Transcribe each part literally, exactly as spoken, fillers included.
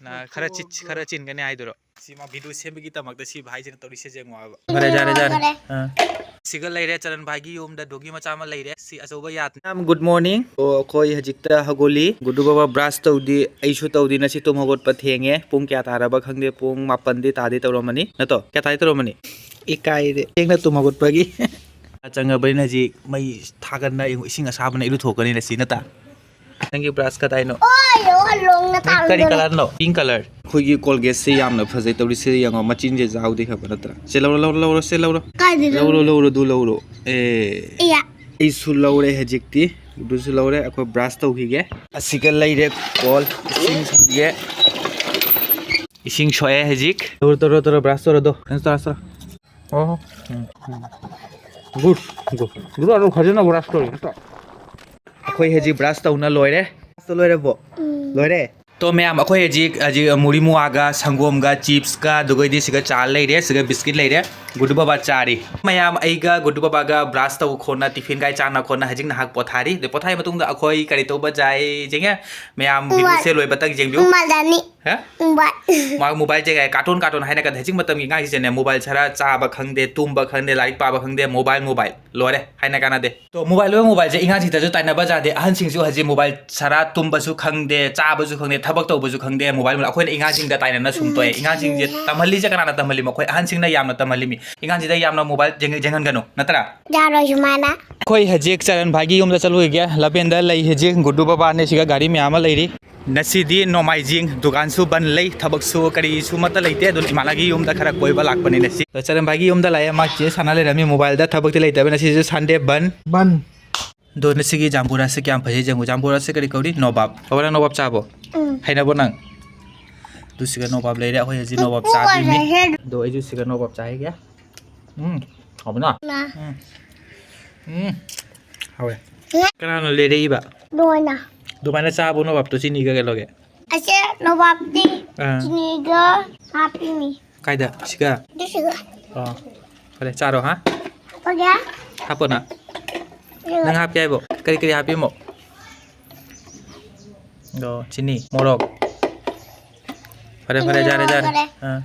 ꯅ ꯈꯔ ꯆꯤꯠ-, ꯈꯔ ꯆꯤꯟꯒꯅꯤ ꯍꯥꯏꯗꯨꯔꯣ? ꯁꯤ ꯃꯥ ꯚꯤꯗꯤꯑꯣ ꯁꯦꯝꯕꯒꯤ ꯗꯃꯛꯇ ꯁꯤ ꯚꯥꯏꯁꯤꯅ ꯇꯧꯔꯤꯁꯦ ꯌꯦꯡꯉꯣ ꯍꯥꯏꯕ꯫ ꯐꯔꯦ, ꯌꯥꯔꯦ, ꯌꯥꯔꯦ꯫ ꯐꯔꯦ꯫ ꯑꯥ꯫ ꯁꯤꯒ ꯂꯩꯔꯦ, ꯆꯔꯟ ꯚꯥꯏꯒꯤ ꯌꯨꯝꯗ ꯗꯣꯒꯤ ꯃꯆꯥ ꯑꯃ ꯂꯩꯔꯦ꯫ ꯁꯤ ꯑꯆꯧꯕ ꯌꯥꯗ꯫ ꯃꯌꯥꯝ, good morning꯫ ꯑꯣ, ꯑꯩꯈꯣꯏ ꯍꯧꯖꯤꯛꯇ ꯍꯧꯒꯠꯂꯤ꯫ ꯒꯨꯗꯨ ꯕꯕꯥ brush ꯇꯧꯗꯤ, ꯑꯩꯁꯨ ꯇꯧꯗꯤ꯫ ꯉꯁꯤ ꯇꯨꯝ ꯍꯧꯒꯠꯄ ꯊꯦꯡꯉꯦ꯫ ꯄꯨꯡ ꯀꯌꯥ ꯇꯥꯔꯕ ꯈꯪꯗꯦ꯫ ꯄꯨꯡ ꯃꯥꯄꯟꯗꯤ ꯇꯥꯗꯤ ꯇꯧꯔꯝꯃꯅꯤ꯫ ꯅꯠꯇ꯭ꯔꯣ? ꯀꯌꯥ ꯇꯥꯗꯤ ꯇꯧꯔꯝꯃꯅꯤ? ꯏꯀꯥꯏꯔꯦ꯫ ꯊꯦꯡꯅ ꯇꯨꯝ ꯍꯧꯒꯠꯄꯒꯤ꯫ ꯆꯪꯉꯕꯅꯤꯅ ꯍꯧꯖꯤꯛ ꯃꯩ ꯊꯥꯒꯠꯅ ꯏꯁꯤꯡ ꯑꯁꯥꯕꯅ ꯏꯔꯨꯊꯣꯛꯀꯅꯤ ꯉꯁꯤ, ꯅꯠꯇ꯭ꯔꯥ? ꯅꯪꯒꯤ brush ꯀꯗꯥꯏꯅꯣ? ꯑꯣ, ꯂꯣꯡꯅ ꯀꯔꯤ ꯇꯥꯡꯗꯣꯔꯦ꯫ Colourꯅꯣ? Pink colour꯫ ꯑꯩꯈꯣꯏꯒꯤ Colgateꯁꯦ ꯌꯥꯝꯅ ꯐꯖꯩ ꯇꯧꯔꯤꯁꯦ ꯌꯦꯡꯉꯣ, ꯃꯆꯤꯟꯁꯦ ꯆꯥꯎꯗꯦ ꯈꯕ ꯅꯠꯇ꯭ꯔꯥ? ꯁꯦ, ꯂꯧꯔꯣ, ꯂꯧꯔꯣ, ꯂꯧꯔꯣ, ꯁꯦ, ꯂꯧꯔꯣ꯫ ꯀꯥꯏꯗ ꯂꯧꯔꯣ, ꯂꯧꯔꯣ? ꯂꯧꯔꯣ, ꯑꯗꯨ ꯂꯧꯔꯣ꯫ ꯑꯦ꯫ ꯏꯌꯥ꯫ ꯑꯩꯁꯨ ꯂꯧꯔꯦ ꯍꯧꯖꯤꯛꯇꯤ꯫ ꯑꯗꯨꯁꯨ ꯂꯧꯔꯦ꯫ ꯑꯩꯈꯣꯏ brush ꯇꯧꯈꯤꯒꯦ꯫ ꯑꯁꯤꯒ ꯂꯩꯔꯦ ꯀꯣꯜ꯫ ꯏꯁꯤꯡ ꯁꯣꯛꯑꯦ ꯍꯧꯖꯤꯛ꯫ ꯇꯧꯔꯣ, ꯇꯧꯔꯣ, ꯇꯧꯔꯣ, brush ꯇꯧꯔꯣ, ꯑꯗꯣ꯫ ꯅꯪ ꯇꯧꯔꯣ, ꯇꯧꯔꯣ꯫ ꯑꯣ꯫ ꯎꯝ, ꯎꯝ꯫ Good, good꯫ Good ꯑꯗꯨꯝ ꯐꯖꯅ brush ꯇꯧꯔꯤ ꯅꯠꯇ꯭ꯔꯣ? ꯑꯩꯈꯣꯏ ꯍꯧꯖꯤꯛ brush ꯇꯧꯅ ꯂꯣꯏꯔꯦ꯫ Brush ꯇꯧ ꯂꯣꯏꯔꯕꯣ? ꯎꯝ꯫ ꯂꯣꯏꯔꯦ? ꯇꯣ ꯃꯌꯥꯝ, ꯑꯩꯈꯣꯏ ꯍꯧꯖꯤꯛ, ꯍꯧꯖꯤꯛ ꯃꯨꯔꯤ ꯃꯨꯋꯥꯒ, ꯁꯪꯒꯣꯝꯒ, chipsꯀ, ꯑꯗꯨꯒꯩꯗꯤ ꯁꯤꯒ ꯆꯥ ꯂꯩꯔꯦ, ꯁꯤꯒ biscuit ꯂꯩꯔꯦ꯫ ꯒꯨꯗꯨ ꯕꯕꯥ ꯆꯥꯔꯤ꯫ ꯃꯌꯥꯝ, ꯑꯩꯒ ꯒꯨꯗꯨ ꯕꯕꯥꯒ brush ꯇꯧ ꯈꯣꯠꯅ, tiffin ꯀꯥꯏ ꯆꯥꯅ ꯈꯣꯠꯅ ꯍꯧꯖꯤꯛ ꯉꯥꯏꯍꯥꯛ ꯄꯣꯊꯥꯔꯤ꯫ ꯑꯗꯩ ꯄꯣꯊꯥꯔꯤ ꯃꯇꯨꯡꯗ ꯑꯩꯈꯣꯏ ꯀꯔꯤ ꯇꯧꯕ ꯖꯥꯏ ꯌꯦꯡꯉꯦ? ꯃꯌꯥꯝ ꯎꯃꯥ-, videoꯁꯦ ꯂꯣꯏꯕꯇꯪ ꯌꯦꯡꯕꯤꯌꯨ꯫ ꯎꯃꯥꯗꯅꯤ꯫ ꯍꯥ? ꯎꯃꯥ-, ꯃꯥ mobile ꯆꯦꯛ ꯍꯥꯏ, cartoon, cartoon ꯍꯥꯏꯅ ꯀꯟꯗ ꯍꯧꯖꯤꯛ ꯃꯇꯝꯒꯤ ꯑꯉꯥꯡꯁꯤꯡꯁꯤꯅꯦ, mobile ꯁꯔꯥ ꯆꯥꯕ ꯈꯪꯗꯦ, ꯇꯨꯝꯕ ꯈꯪꯗꯦ, ꯂꯥꯏꯔꯤꯛ ꯄꯥꯕ ꯈꯪꯗꯦ, mobile, mobile꯫ ꯂꯣꯏꯔꯦ, ꯍꯥꯏꯅ ꯀꯥꯟꯅꯗꯦ꯫ ꯇꯣ, mobile ꯑꯣꯏꯕ mobileꯁꯦ ꯑꯉꯥꯡꯁꯤꯡꯗꯁꯨ ꯇꯥꯏꯅꯕ ꯌꯥꯗꯦ꯫ ꯑꯍꯟꯁꯤꯡꯁꯨ ꯍꯧꯖꯤꯛ mobile ꯁꯔꯥ ꯇꯨꯝꯕꯁꯨ ꯈꯪꯗꯦ, ꯆꯥꯕꯁꯨ ꯈꯪꯗꯦ, ꯊꯕꯛ ꯇꯧꯕꯁꯨ ꯈꯪꯗꯦ, mobile꯫ ꯑꯩꯈꯣꯏꯅ ꯑꯉꯥꯡꯁꯤꯡꯗ ꯇꯥꯏꯅꯅ ꯁꯨꯝ ꯇꯣꯛꯑꯦ꯫ ꯑꯉꯥꯡꯁꯤꯡꯁꯦ ꯇꯝꯍꯜꯂꯤꯁꯦ ꯀꯅꯥꯅ ꯇꯝꯍꯜꯂꯤꯃꯣ? ꯑꯩꯈꯣꯏ ꯑꯍꯟꯁꯤꯡꯅ ꯌꯥꯝꯅ ꯇꯝꯍꯜꯂꯤꯃꯤ꯫ ꯑꯉꯥꯡꯁꯤꯗ ꯌꯥꯝꯅ mobile ꯌꯦꯡ-, ꯌꯦꯡꯍꯟꯒꯅꯨ, ꯅꯠꯇ꯭ꯔꯥ? ꯌꯥꯔꯣꯏ ꯁꯨꯃꯥꯏꯅ꯫ ꯑꯩꯈꯣꯏ ꯍꯧꯖꯤꯛ ꯆꯔꯟ ꯚꯥꯏꯒꯤ ꯌꯨꯝꯗ ꯆꯠꯂꯨꯈꯤꯒꯦ꯫ ꯂꯝꯕꯦꯟꯗ ꯂꯩ ꯍꯧꯖꯤꯛ ꯒꯨꯗꯨ ꯕꯕꯥꯅꯦ, ꯁꯤꯒ ꯒꯥꯔꯤ ꯃꯌꯥꯝ ꯑꯃ ꯂꯩꯔꯤ꯫ ꯉꯁꯤꯗꯤ ꯅꯣꯡꯃꯥꯏꯖꯤꯡ, ꯗꯨꯀꯥꯟꯁꯨ ꯕꯟ ꯂꯩ, ꯊꯕꯛꯁꯨ ꯀꯔꯤꯁꯨ ꯑꯃꯠꯇ ꯂꯩꯇꯦ, ꯑꯗꯨꯅ ꯏꯃꯥꯟꯅꯕꯒꯤ ꯌꯨꯝꯗ ꯈꯔ ꯀꯣꯏꯕ ꯂꯥꯛꯄꯅꯤ ꯉꯁꯤ꯫ ꯆꯔꯟ ꯚꯥꯏꯒꯤ ꯌꯨꯝꯗ ꯂꯥꯛꯑꯦ, ꯃꯥ ꯆꯦ ꯁꯥꯟꯅ ꯂꯩꯔꯝꯃꯤ mobileꯗ, ꯊꯕꯛꯇꯤ ꯂꯩꯇꯕ ꯉꯁꯤꯁꯨ Sunday ꯕꯟ꯫ ꯕꯟ꯫ ꯑꯗꯣ ꯉꯁꯤꯒꯤ ꯖꯥꯝꯕꯨꯔꯥꯁꯦ ꯀꯌꯥꯝ ꯐꯖꯩ ꯌꯦꯡꯉꯨ꯫ ꯖꯥꯝꯕꯨꯔꯥꯁꯦ ꯀꯔꯤ ꯀꯧꯔꯤ? ꯅꯣꯕꯥꯞ꯫ ꯕꯕꯥ, ꯅꯪ ꯅꯣꯕꯥꯞ ꯆꯥꯕꯣ? ꯎꯝ꯫ ꯍꯩꯅꯕꯣ ꯅꯪ? ꯑꯗꯨ ꯁꯤꯒ ꯅꯣꯕꯥꯞ ꯂꯩꯔꯦ, ꯑꯩꯈꯣꯏ ꯍꯧꯖꯤꯛ ꯅꯣꯕꯥꯞ ꯆꯥꯗꯣꯏꯅꯤ꯫ ꯑꯗꯣ ꯑꯩꯁꯨ ꯁꯤꯒ ꯅꯣꯕꯥꯞ ꯆꯥꯈꯤꯒꯦ꯫ ꯎꯝ, ꯍꯥꯎꯕꯅ? ꯃꯥ꯫ ꯎꯝ꯫ ꯎꯝ, ꯍꯥꯎꯋꯦ꯫ ꯃꯥ꯫ ꯀꯅꯥꯅ ꯂꯩꯔꯛꯏꯕ? ꯂꯣꯏꯅ꯫ ꯑꯗꯨꯃꯥꯏꯅ ꯆꯥꯕ ꯅꯣꯕꯥꯞꯇꯣ ꯆꯤꯅꯤꯒ ꯀꯩꯅꯣꯒ? ꯑꯁꯦ ꯅꯣꯕꯥꯞꯇꯤ ꯑꯥ꯫ ꯆꯤꯅꯤꯒ ꯍꯥꯞꯄꯤꯅꯤ꯫ ꯀꯥꯏꯗ? ꯁꯤꯒ? ꯑꯗꯨꯁꯤꯒ꯫ ꯑꯣ, ꯐꯔꯦ, ꯆꯥꯔꯣ, ꯍꯥ? ꯍꯥꯞꯄꯒꯦ꯫ ꯍꯥꯞꯄꯣ ꯅꯪ꯫ ꯑꯗꯨꯒ ꯅꯪ ꯍꯥꯞꯀꯦ ꯍꯥꯏꯕꯣ? ꯀꯔꯤ ꯀꯔꯤ ꯍꯥꯞꯄꯤꯃꯣ? ꯑꯗꯣ, ꯆꯤꯅꯤ, ꯃꯣꯔꯣꯛ꯫ ꯐꯔꯦ, ꯐꯔꯦ, ꯌꯥꯔꯦ, ꯌꯥꯔꯦ꯫ ꯂꯣꯏꯔꯦ꯫ ꯑꯥ꯫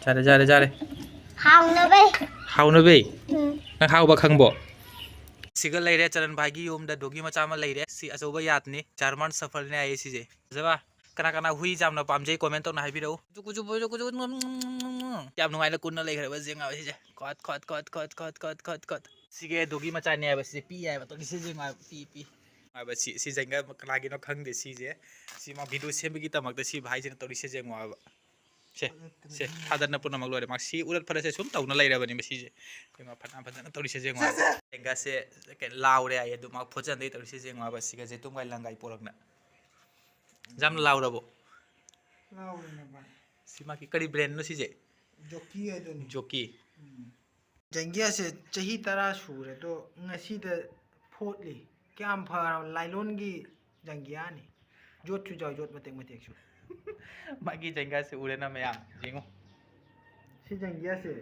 ꯌꯥꯔꯦ, ꯌꯥꯔꯦ, ꯌꯥꯔꯦ꯫ ꯍꯥꯎꯅꯕꯩ꯫ ꯍꯥꯎꯅꯕꯤ? ꯎꯝ꯫ ꯅꯪ ꯍꯥꯎꯕ ꯈꯪꯕꯣ? ꯁꯤꯒ ꯂꯩꯔꯦ, ꯆꯔꯟ ꯚꯥꯏꯒꯤ ꯌꯨꯝꯗ ꯗꯣꯒꯤ ꯃꯆꯥ ꯑꯃ ꯂꯩꯔꯦ꯫ ꯁꯤ ꯑꯆꯧꯕ ꯌꯥꯠꯅꯤ, ꯖꯔꯃꯟ ꯁꯐꯔꯅꯦ ꯍꯥꯏꯌꯦ ꯁꯤꯁꯦ꯫ ꯐꯖꯕ? ꯀꯅꯥ ꯀꯅꯥ ꯍꯨꯏ ꯌꯥꯝꯅ ꯄꯥꯝꯖꯩ comment ꯇꯧꯅ ꯍꯥꯏꯕꯤꯔꯛꯎ꯫ ꯀꯨꯆꯨ, ꯀꯨꯆꯨ, ꯀꯨꯆꯨ, ꯀꯨꯆꯨ, ꯌꯥꯝ ꯅꯨꯡꯉꯥꯏꯅ ꯀꯨꯟꯅ ꯂꯩꯈ꯭ꯔꯕ ꯖꯦꯡ ꯍꯥꯏꯕ ꯁꯤꯁꯦ꯫ ꯈꯣꯠ, ꯈꯣꯠ, ꯈꯣꯠ꯫ ꯁꯤꯒꯤ ꯗꯣꯒꯤ ꯃꯆꯥꯅꯦ ꯍꯥꯏꯕ ꯁꯤꯁꯦ, ꯄꯤ ꯍꯥꯏꯕ꯫ ꯇꯧꯔꯤꯁꯦ ꯖꯦꯡ ꯍꯥꯏꯕ, ꯄꯤ, ꯄꯤ꯫ ꯍꯥꯏꯕ ꯁꯤ, ꯁꯤ ꯖꯦꯡꯒ ꯀꯅꯥꯒꯤꯅꯣ ꯈꯪꯗꯦ ꯁꯤꯁꯦ꯫ ꯁꯤ ꯃꯥ video ꯁꯦꯝꯕꯒꯤꯗꯃꯛꯇ ꯁꯤ ꯚꯥꯏꯁꯤꯅ ꯇꯧꯔꯤꯁꯦ ꯖꯦꯡ ꯍꯥꯏꯕ꯫ ꯁꯦ, ꯁꯦ, ꯊꯥꯗꯅ ꯄꯨꯝꯅꯃꯛ ꯂꯣꯏꯔꯦ꯫ ꯃꯥ ꯁꯤ ꯎꯔꯠ ꯐꯔꯁꯦ ꯁꯨꯝ ꯇꯧꯅ ꯂꯩꯔꯕꯅꯤ ꯃꯁꯤꯁꯦ꯫ ꯑꯩꯈꯣꯏ ꯃꯥ ꯐꯅ ꯐꯖꯅ ꯇꯧꯔꯤꯁꯦ ꯖꯦꯡ ꯍꯥꯏꯕ꯫ ꯖꯦꯡꯒꯁꯦ ꯀꯩꯅꯣ ꯂꯥꯎꯔꯦ ꯍꯥꯏꯌꯦ, ꯑꯗꯨ ꯃꯥ ꯐꯣꯠꯆꯟꯗꯩ ꯇꯧꯔꯤꯁꯦ ꯖꯦꯡ ꯍꯥꯏꯕ꯫ ꯁꯤꯒꯁꯦ ꯇꯨꯝꯒꯥꯏ ꯂꯪꯒꯥꯏ ꯄꯣꯔꯛꯅ꯫ ꯌꯥꯝ ꯂꯥꯎꯔꯕꯣ? ꯂꯥꯎꯔꯦꯅꯦ ꯚꯥꯏ꯫ ꯁꯤ ꯃꯥꯒꯤ ꯀꯔꯤ brand ꯅꯣ ꯁꯤꯁꯦ? ꯖꯣꯀꯤ ꯍꯥꯏꯗꯨꯅꯤ꯫ ꯖꯣꯀꯤ꯫ ꯎꯝ꯫ ꯖꯪꯒꯤꯌꯥꯁꯦ ꯆꯍꯤ ꯇꯔꯥ ꯁꯨꯔꯦ, ꯑꯗꯣ ꯉꯁꯤꯗ ꯐꯣꯠꯂꯤ꯫ ꯀꯌꯥꯝ ꯐꯔꯕ ꯂꯥꯏꯂꯣꯟꯒꯤ ꯖꯪꯒꯤꯌꯥꯅꯤ꯫ ꯌꯣꯠꯁꯨ ꯌꯥꯎ, ꯌꯣꯠ ꯃꯇꯦꯛ ꯃꯇꯦꯛꯁꯨ꯫ ꯃꯥꯒꯤ ꯖꯪꯒꯤꯌꯥꯁꯦ ꯎꯔꯦꯅ ꯃꯌꯥꯝ, ꯌꯦꯡꯉꯨ꯫ ꯁꯤ ꯖꯪꯒꯤꯌꯥꯁꯦ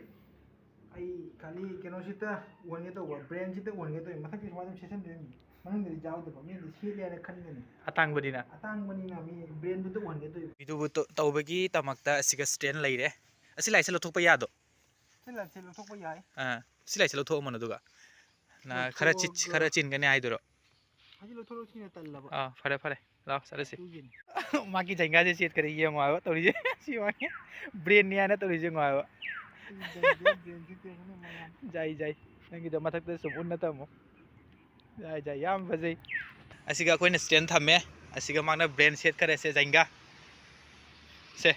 ꯑꯩ ꯈꯜꯂꯤ ꯀꯩꯅꯣꯁꯤꯗ ꯎꯍꯟꯒꯦ ꯇꯧꯕ, brand ꯁꯤꯗ ꯎꯍꯟꯒꯦ ꯇꯧꯕ꯫ ꯃꯊꯛꯀꯤ ꯁꯨꯃꯥꯏꯅ ꯑꯗꯨꯝ ꯁꯦꯠꯆꯟꯗꯣꯏꯅꯤ, ꯃꯅꯨꯡꯗꯗꯤ ꯌꯥꯎꯗꯕ꯫ ꯃꯤꯅꯗꯤ ꯁꯦꯠꯂꯦ ꯍꯥꯏꯅ ꯈꯟꯒꯅꯤ꯫ ꯑꯇꯥꯡꯕꯅꯤꯅ꯫ ꯑꯇꯥꯡꯕꯅꯤꯅ ꯃꯤ brand ꯗꯨꯗ ꯎꯍꯟꯒꯦ ꯇꯧꯕ꯫ Video ꯇꯧ-, ꯇꯧꯕꯒꯤꯗꯃꯛꯇ ꯑꯁꯤꯒ stand ꯂꯩꯔꯦ꯫ ꯑꯁꯤ ꯂꯥꯏꯁꯦ ꯂꯧꯊꯣꯛꯄ ꯌꯥꯗꯣ? ꯁꯤ ꯂꯥꯏꯁꯦ ꯂꯧꯊꯣꯛꯄ ꯌꯥꯏ꯫ ꯑꯥ, ꯁꯤ ꯂꯥꯏꯁꯦ ꯂꯧꯊꯣꯛꯑꯝꯃꯣꯅꯣ ꯑꯗꯨꯒ꯫ ꯅ ꯈꯔ ꯆꯤꯠ-, ꯂꯧꯊꯣꯛꯑꯒ ꯈꯔ ꯆꯤꯟꯒꯅꯤ ꯍꯥꯏꯗꯨꯔꯣ? ꯍꯧꯖꯤꯛ ꯂꯧꯊꯣꯛꯂꯁꯤꯅ ꯇꯜꯂꯕ꯫ ꯑꯥ, ꯐꯔꯦ, ꯐꯔꯦ꯫ ꯂꯥꯎ, ꯆꯠꯂꯁꯤ꯫ ꯑꯗꯨꯒꯤꯅꯤ꯫ ꯃꯥꯒꯤ ꯖꯪꯒꯥꯁꯦ ꯁꯦꯠꯈ꯭ꯔꯦ, ꯌꯦꯡꯉꯣ ꯍꯥꯏꯕ ꯇꯧꯔꯤꯁꯦ꯫ ꯁꯤ ꯃꯥꯒꯤ brand ꯅꯤ ꯍꯥꯏꯅ ꯇꯧꯔꯤꯁꯦ, ꯌꯦꯡꯉꯣ ꯍꯥꯏꯕ꯫ ꯑꯩ ꯖꯪꯒꯥ brand ꯁꯦꯠꯇꯦ, ꯃꯌꯥꯝ꯫ ꯖꯥꯏ, ꯖꯥꯏ꯫ ꯅꯪꯒꯤꯗꯣ ꯃꯊꯛꯇ ꯁꯨꯝ ꯎꯟꯅ ꯊꯝꯃꯣ꯫ ꯌꯥꯏ, ꯌꯥꯏ, ꯌꯥꯝ ꯐꯖꯩ꯫ ꯑꯁꯤꯒ ꯑꯩꯈꯣꯏꯅ stand ꯊꯝꯃꯦ, ꯑꯁꯤꯒ ꯃꯥꯅ brand ꯁꯦꯠꯈꯔꯦ, ꯁꯦ ꯖꯥꯏꯟꯒ꯫ ꯁꯦ꯫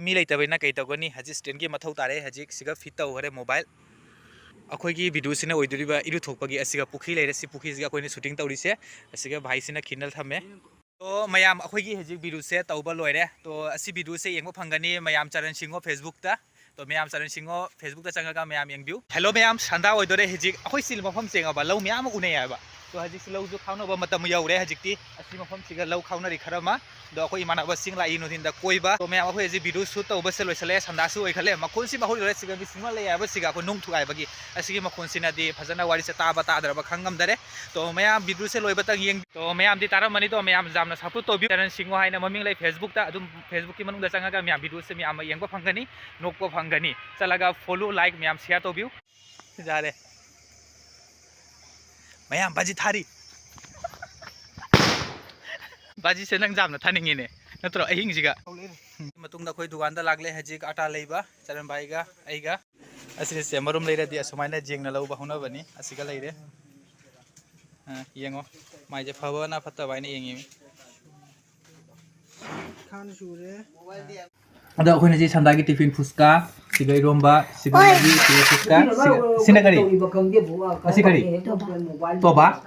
ꯃꯤ ꯂꯩꯇꯕꯅꯤꯅ ꯀꯩ ꯇꯧꯒꯅꯤ? ꯍꯧꯖꯤꯛ stand ꯀꯤ ꯃꯊꯧ ꯇꯥꯔꯦ, ꯍꯧꯖꯤꯛ ꯁꯤꯒ fit ꯇꯧꯈꯔꯦ mobile꯫ ꯑꯩꯈꯣꯏꯒꯤ video ꯁꯤꯅ ꯑꯣꯏꯗꯣꯔꯤꯕ ꯏꯔꯨꯊꯣꯛꯄꯒꯤ꯫ ꯑꯁꯤꯒ ꯄꯨꯈ꯭ꯔꯤ ꯂꯩꯔꯦ, ꯁꯤ ꯄꯨꯈ꯭ꯔꯤꯁꯤꯒ ꯑꯩꯈꯣꯏꯅ shooting ꯇꯧꯔꯤꯁꯦ꯫ ꯑꯁꯤꯒ ꯚꯥꯏꯁꯤꯅ ꯈꯤꯟꯅ ꯊꯝꯃꯦ꯫ ꯇꯣ ꯃꯌꯥꯝ, ꯑꯩꯈꯣꯏꯒꯤ ꯍꯧꯖꯤꯛ video ꯁꯦ ꯇꯧꯕ ꯂꯣꯏꯔꯦ꯫ ꯇꯣ ꯑꯁꯤ video ꯁꯦ ꯌꯦꯡꯕ ꯐꯪꯒꯅꯤ ꯃꯌꯥꯝ ꯆꯔꯟ ꯁꯤꯡꯍꯣ Facebook ꯇ꯫ ꯇꯣ ꯃꯌꯥꯝ ꯆꯔꯟ ꯁꯤꯡꯍꯣ Facebook ꯇ ꯆꯪꯉꯒ ꯃꯌꯥꯝ ꯌꯦꯡꯕꯤꯌꯨ꯫ Hello ꯃꯌꯥꯝ, ꯁꯟꯗꯥ ꯑꯣꯏꯗꯣꯔꯦ꯫ ꯍꯧꯖꯤꯛ ꯑꯩꯈꯣꯏ ꯁꯤ ꯃꯐꯝꯁꯦ ꯌꯦꯡꯉꯕ, ꯂꯧ ꯃꯌꯥꯝ ꯑꯃ ꯎꯅꯩ ꯍꯥꯏꯕ꯫ ꯑꯗꯣ ꯍꯧꯖꯤꯛꯁꯤ ꯂꯧꯁꯨ ꯈꯥꯎꯅꯕ ꯃꯇꯝ ꯌꯧꯔꯦ꯫ ꯍꯧꯖꯤꯛꯇꯤ ꯑꯁꯤ ꯃꯐꯝꯁꯤꯒ ꯂꯧ ꯈꯥꯎꯅꯔꯤ ꯈꯔ ꯑꯃ꯫ ꯑꯗꯣ ꯑꯩꯈꯣꯏ ꯏꯃꯥꯟꯅꯕꯁꯤꯡ ꯂꯥꯛꯏ ꯅꯨꯡꯊꯤꯟꯗ ꯀꯣꯏꯕ꯫ ꯑꯗꯣ ꯃꯌꯥꯝ, ꯑꯩꯈꯣꯏ ꯍꯧꯖꯤꯛ ꯚꯤꯗꯤꯑꯣ ꯁꯨꯠ ꯇꯧꯕꯁꯦ ꯂꯣꯏꯁꯤꯜꯂꯛꯑꯦ, ꯁꯟꯗꯥꯁꯨ ꯑꯣꯏꯈꯠꯂꯦ꯫ ꯃꯈꯣꯟꯁꯤꯃ ꯍꯧꯔꯤꯗꯣꯔꯦ꯫ ꯁꯤꯒ ꯃꯤ ꯁꯤꯡꯃ ꯂꯩ ꯍꯥꯏꯕꯁꯤꯒ ꯑꯩꯈꯣꯏ ꯅꯨꯡ ꯊꯨꯒꯥꯏꯕꯒꯤ ꯑꯁꯤꯒꯤ ꯃꯈꯣꯟꯁꯤꯅꯗꯤ ꯐꯖꯅ ꯋꯥꯔꯤꯁꯦ ꯇꯥꯕ ꯇꯥꯗ꯭ꯔꯕ ꯈꯪ ꯉꯝꯗꯔꯦ꯫ ꯇꯣ ꯃꯌꯥꯝ ꯚꯤꯗꯤꯑꯣꯁꯦ ꯂꯣꯏꯕꯇꯪ ꯌꯦꯡ꯫ ꯇꯣ ꯃꯌꯥꯝꯗꯤ ꯇꯥꯔꯝꯃꯅꯤ꯫ ꯇꯣ ꯃꯌꯥꯝ ꯌꯥꯝꯅ ꯁꯞꯄꯣꯔꯠ ꯇꯧꯕꯤꯌꯨ꯫ ꯆꯔꯟ ꯁꯤꯡꯉꯣ ꯍꯥꯏꯅ ꯃꯃꯤꯡ ꯂꯩ ꯐꯦꯁꯕꯨꯛꯇ꯫ ꯑꯗꯨꯝ ꯐꯦꯁꯕꯨꯛꯀꯤ ꯃꯅꯨꯡꯗ ꯆꯪꯉꯒ ꯃꯌꯥꯝ ꯚꯤꯗꯤꯑꯣꯁꯦ ꯃꯌꯥꯝ ꯑꯃ ꯌꯦꯡꯕ ꯐꯪꯒꯅꯤ, ꯅꯣꯛꯄ ꯐꯪꯒꯅꯤ꯫ ꯆꯠꯂꯒ ꯐꯣꯂꯣ, ꯂꯥꯏꯛ ꯃꯌꯥꯝ ꯁꯤꯌꯥꯔ ꯇꯧꯕꯤꯌꯨ꯫ ꯌꯥꯔꯦ꯫ ꯃꯌꯥꯝ ꯕꯥꯖꯤ ꯊꯥꯔꯤ꯫ ꯕꯥꯖꯤꯁꯦ ꯅꯪ ꯌꯥꯝꯅ ꯊꯥꯅꯤꯡꯉꯤꯅꯦ, ꯅꯠꯇ꯭ꯔꯣ? ꯑꯍꯤꯡꯁꯤꯒ꯫ ꯃꯇꯨꯡꯗ ꯑꯩꯈꯣꯏ ꯗꯨꯀꯥꯟꯗ ꯂꯥꯛꯂꯦ ꯍꯧꯖꯤꯛ ꯑꯥꯇꯥ ꯂꯩꯕ ꯆꯔꯟ ꯚꯥꯏꯒ ꯑꯩꯒ꯫ ꯑꯁꯤꯁꯦ ꯃꯔꯨꯝ ꯂꯩꯔꯗꯤ ꯑꯁꯨꯃꯥꯏꯅ ꯌꯦꯡꯅ ꯂꯧꯕ ꯍꯧꯅꯕꯅꯤ꯫ ꯑꯁꯤꯒ ꯂꯩꯔꯦ꯫ ꯑ, ꯌꯦꯡꯉꯣ꯫ ꯃꯥꯏꯁꯦ ꯐꯕꯅ ꯐꯠꯇꯕ ꯍꯥꯏꯅ ꯌꯦꯡꯉꯤꯃꯤ꯫ ꯈꯥꯅ ꯁꯨꯔꯦ꯫ ꯑꯗꯣ ꯑꯩꯈꯣꯏꯅ ꯁꯤ ꯁꯟꯗꯥꯒꯤ ꯇꯤꯐꯤꯟ ꯐꯨꯁꯀꯥ, ꯁꯤꯒ ꯏꯔꯣꯝꯕ, ꯁꯤꯒ ꯃꯦꯒꯤ, ꯁꯤꯒ ꯐꯨꯁꯀꯥ, ꯁꯤꯒ, ꯁꯤꯅ ꯀꯔꯤ? ꯑꯁꯤ ꯀꯔꯤ? ꯇꯣꯕꯥ?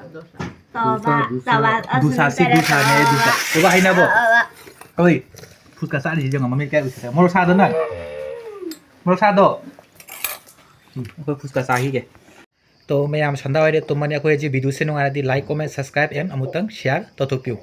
ꯇꯣꯕꯥ, ꯇꯣꯕꯥ, ꯗꯨꯁꯥ, ꯁꯤ ꯗꯨꯁꯥꯅꯦ, ꯗꯨꯁꯥ꯫ ꯇꯣꯕꯥ ꯍꯩꯅꯕꯣ? ꯑ, ꯑ, ꯑ꯫ ꯍꯣꯏ, ꯐꯨꯁꯀꯥ ꯆꯥꯔꯤꯁꯤ ꯌꯦꯡꯉꯣ, ꯃꯃꯤꯠ ꯀꯥꯏ ꯎꯏꯁꯤꯜꯂꯦ꯫ ꯃꯣꯔꯣꯛ ꯁꯥꯗꯣ ꯅꯪ? ꯃꯣꯔꯣꯛ ꯁꯥꯗꯣ? ꯎꯝ, ꯑꯩꯈꯣꯏ ꯐꯨꯁꯀꯥ ꯆꯥꯈꯤꯒꯦ꯫ ꯇꯣ ꯃꯌꯥꯝ ꯁꯟꯗꯥ ꯑꯣꯏꯔꯦ, ꯇꯨꯝꯃꯅꯤ꯫ ꯑꯩꯈꯣꯏ ꯍꯧꯖꯤꯛ ꯚꯤꯗꯤꯑꯣꯁꯦ ꯅꯨꯡꯉꯥꯏꯔꯗꯤ like, comment, subscribe and ꯑꯃꯨꯛꯇꯪ share ꯇꯧꯊꯣꯛꯄꯤꯌꯨ꯫